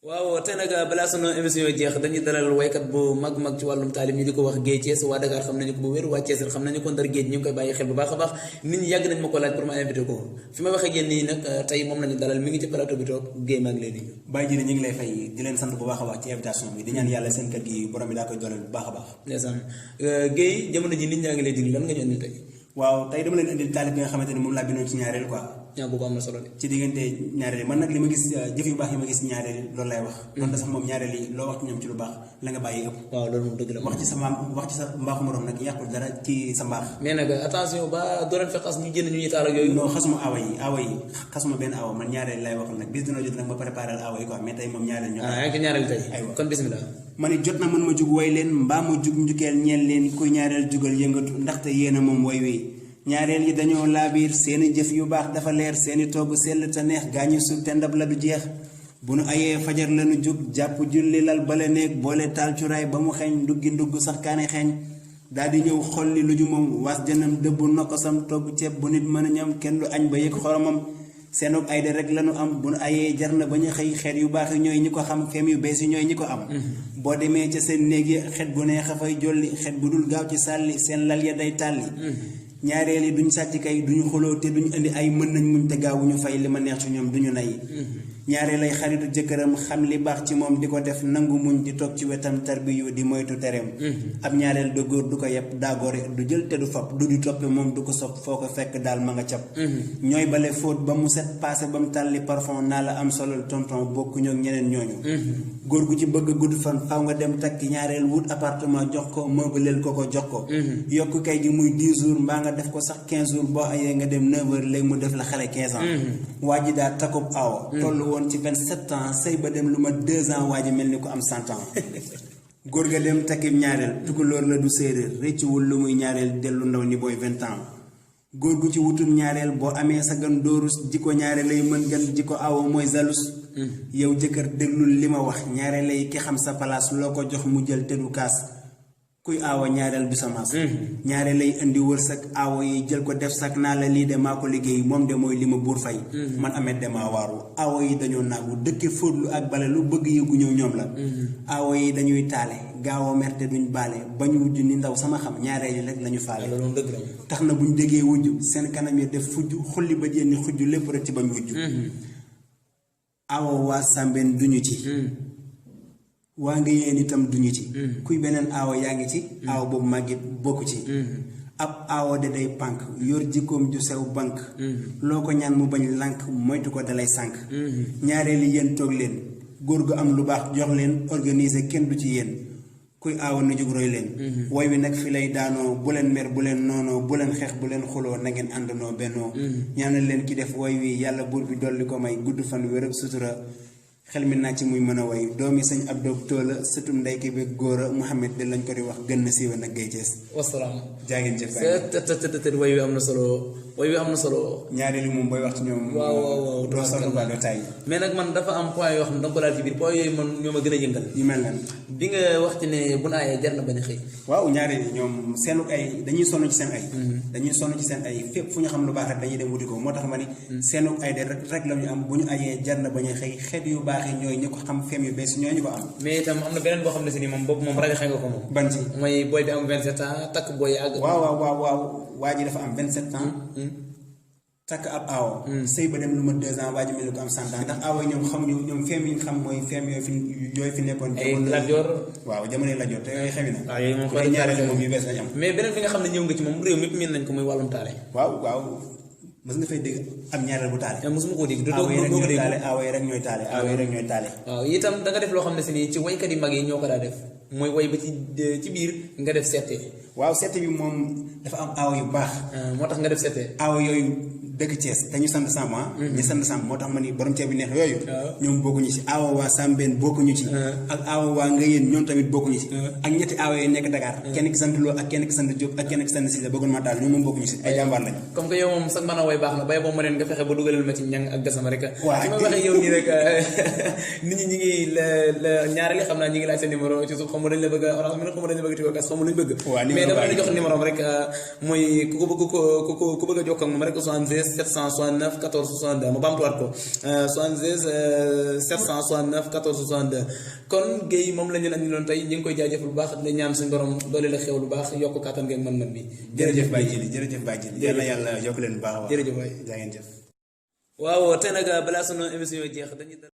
waaw te nag balaa sunu émission jeex dañuy dalal waykat bu mag ci wàllum taalib ñu di ko wax Guèye Thiès waa Dakar xam nañu ko bu wér waa Thiès xam nañu ko Ndar Géej ñu ngi koy bàyyi xel bu baax a baax nit ñi yàgg nañ ma ko laaj pour ma invité ko fi ma waxee génn nii nag tey moom lañu dalal mi ngi ci plateau bi toog Guèye maa ngi lay nuyu. Baye Jili ñu ngi lay fay di leen sant bu baax a baax ci invitation bi di ñaan yàlla seen kër gi borom bi daa koy dooleel bu baax a baax. ndeysaan Guèye jamono ji nit ñaa ngi lay diglu lan nga ñu indil tey. waaw tey dama leen indil taalib bi nga xamante ne moom laa bindoon ci ñaareel quoi. ñaa boobu am na solo de. ci diggante ñaareel man nag li ma gis jëf yu baax yi ma gis ñaareel loolu lay wax. donte sax moom ñaareel yi loo wax ci ñoom ci lu baax la nga bàyyi ëpp. waaw loolu moom dëgg la wax ci sa mbaaxu morom nag yàqul dara ci sa mbaax. mais nag attention ba doo leen fi xas ñu jënd ñu ñuy taal ak yooyu. non xasuma awa yi xasuma benn awa man ñaareel lay waxal nag bis dina jot nag ma préparé awa yi quoi mais tey moom ñaareel ñoo. yaa ngi ko ñaareel tey. aywa kon bismillah. ma ni jot na mën ma jug way leen mbaa ma jug njukkeel ñeel leen kuy ñaareel jugal yëngatu ndaxte yéen a moom way wi ñaareel yi dañoo laabiir seeni jëf yu baax dafa leer seeni togg sell te neex gaañu suuf te ndab la du jeex bu nu ayee fajar lanu jug jàpp julli lal bale néeg boole taal cuuraay ba mu xeeñ ndugg sax kaane xeeñ daal di ñëw xolli lu ju moom was jënam dëbbu nokkosam togg ceeb bu nit mën a ñam kenn du añ ba yëg xoromam seenug ayda rek lanu am bu nu ayee jar na ba ñu xëy xeet yu baax yi ñooy ñi ko xam feem yu bees yi ñooy ñi ko am boo demee ca seen néeg yi xet bu neex a fay jolli xet bu dul gaaw ci sàlli seen lal ya day tàlli ñaareel yi duñ sàcc kay duñu xuloo te duñu indi ay mën nañ muñ te gaawuñu fay li ma neex ci ñoom duñu nay ñaareel ay xaritu jëkkëram xam li baax ci moom di ko def nangu muñ di toog ci wetam tarbiyu di moytu tereem ab ñaareel du góor du ko yeb daa gore du jël te du fab du di toppe moom du ko sopp foo ko fekk daal ma nga cap ñooy bale fóot ba mu set passé ba mu tàlli parfum naa la am solo tonton bokkuñu ak ñeneen ñooñu góor gu ci bëgg gudd fan faw nga dem takki ñaareel wut appartement jox ko meubleel ko jox ko yokk kay gi muy 10 jours mbaa nga def ko sax 15 jours boo ayee nga dem 9 heures léegi mu def la xale 15 ans waa ji daa takub awa tollu woon ci 27 ans sëy ba dem lu ma 2 ans waa ji mel ni ko am 100 ans góor ga dem takkib ñaareel tukulóor la du séeréer rëccuwul lu muy ñaareel dellu ndaw ni booy 20 ans góor gu ci wutum ñaareel boo amee sa gan doorus jikko ñaareel lay mën gan jikko awa mooy zalus yow jëkkër déglul li ma wax ñaareel lay ki xam sa place loo ko jox mu jël te du kaas kuy aawa ñaareel du sa maas ñaareel lay indi wërsëg aawa yi jël ko def sak naa la lii de maa ko liggéey moom de mooy li ma buur fay man amet demaa waaru aawa yi dañoo naagu dëkke fóotlu ak bale lu bëgg yëgu ñëw ñoom la aawa yi dañuy taale gaaw a merte duñ baale bañ wujj ni ndaw sama xam ñaareel yi rek lañu faale tax na buñ déggee wujj seen kanam yi def fujj xulli ba jénni xujj lépp rek ci bañ wujj aawa waa sàmbeen duñu ci waa nga yéen itam duñu ci kuy beneen aawa yaa ngi ci aawa boobu màggit bokku ci ab aawa de day pànk yor jikkoom ju sew bank loo ko ñaan mu bañ lànk moytu ko dalay sànk ñaareeli yéen toog leen góor gu am lu baax jox leen organiser kenn du ci yéen kuy aawa na jóg roy leen woy wi nag fi lay daanoo bu leen mer bu leen noonoo bu leen xeex bu leen xuloo na ngeen àndandoo bennoo ñaanal leen ki def woy wi yàlla buur bi dolli ko may gudd fan wér ak sutura xel mi naa ci muy mën a way doomi sëñ Abdou Toola sëtum ndey ki beeg góor a Mouhamed de lañ ko di wax gën na siiwa nag Guèye Thiès. wasalaam. jaa ngeen jëf way wi am na solo way wi am na solo. ñaareelu moom booy wax ci ñoom. waaw doo sonn quoi doo tay mais nag man dafa am point yoo xam ne da nga ko laal ci biir point yooyu man ñoo ma gën a yëngal. yu mel nan bi nga wax ci ne bu naayee jar na bañ a xëy. waaw ñaareel yi ñoom seenu ay dañuy sonn ci seen ay. dañuy sonn ci seen ay fépp fu ñu xam lu baax rek dañuy dem wuti ko moo tax ma ni. seenu ay de rek la ñu am bu ñu ayee jar na bañ a xëy xeet yu baax yi ñooy ñu ko xam fem yu bees ñooñu ko am. mais itam am na beneen boo xam ne si ni moom boobu moom rajo xëy nga ko moom. ban ci mooy booy bi am 27 ans takk booy àgg. waaw waa ji dafa am 27 ans. takk ab aawo. sëy ba dem lu ma 2 ans waa ji mel ni ko am 100 ans ndax aawo yi ñoom xamuñu ñoom fem yi ñu xam mooy fem yooyu fi nekkoon. ay lajoor. waaw jamono lajoor te yooyu xewi na. waaw yooyu moom xëy ñaareel moom yu bees lañ am. mais beneen bi nga xam ne ñëw nga ci moom réew mi miin nañ ko muy wàllum taale. waaw mës nga fay dégg am ñaareel bu taale. mosuma koo dégg. aawo yi rek ñooy taale. waaw itam da nga def loo xam ne si nii ci waykat yi mag yi ñoo ko daa def mooy way ba ci biir nga def seete. waaw seete bi moom dafa am aawo yu baax. moo tax nga def seete. aawo yooyu dëkk Thiès dañu sant Samb ñu sant Samb moo tax ma ni borom ceeb bi neex yooyu. ñoom bokkuñu ci aawo waa Sambeen bokkuñu ci. ak aawo waa Ngayeen ñoom tamit bokkuñu ci. ak ñetti aawo yi nekk Dakar. kenn ki sant Lo ak kenn ki sant Diop ak kenn ki sant Cissé bëggoon ma daal ñoom moom bokkuñu ci ay jàmbaar lañ. comme que yow moom sax mën a way baax na bay boo ma neen nga fexe ba dugalal ma ci ñang ak gasama rek. waaw su ma waxee yow nii rek nit ñi ngi la ñaareel xam naa ñi ngi laaj sa numéro ci suuf xamu dañ la bëgg orange mi xamu dañ la bëgg tigo gas xamu luñ bëgg mais mais dama leen jox numéro rek mooy ku bëgg a jokkoo ak moom rek 76 769 14 62 ma bamtuwaat ko 76 769 14 62 kon Guèye moom la ñu andi loon tey ñu ngi koy jaajëfal bu baax di ñaan suñu borom doole la xew lu baax yokk kàttan ngeen mën-mën bi. jërëjëf Baye Djily jërëjëf Baye Djily yàlla yokk leen bu baax a baax. jërëjëf waay jaa ngeen jëf. waaw tey nag balaa sunu émission jeex dañuy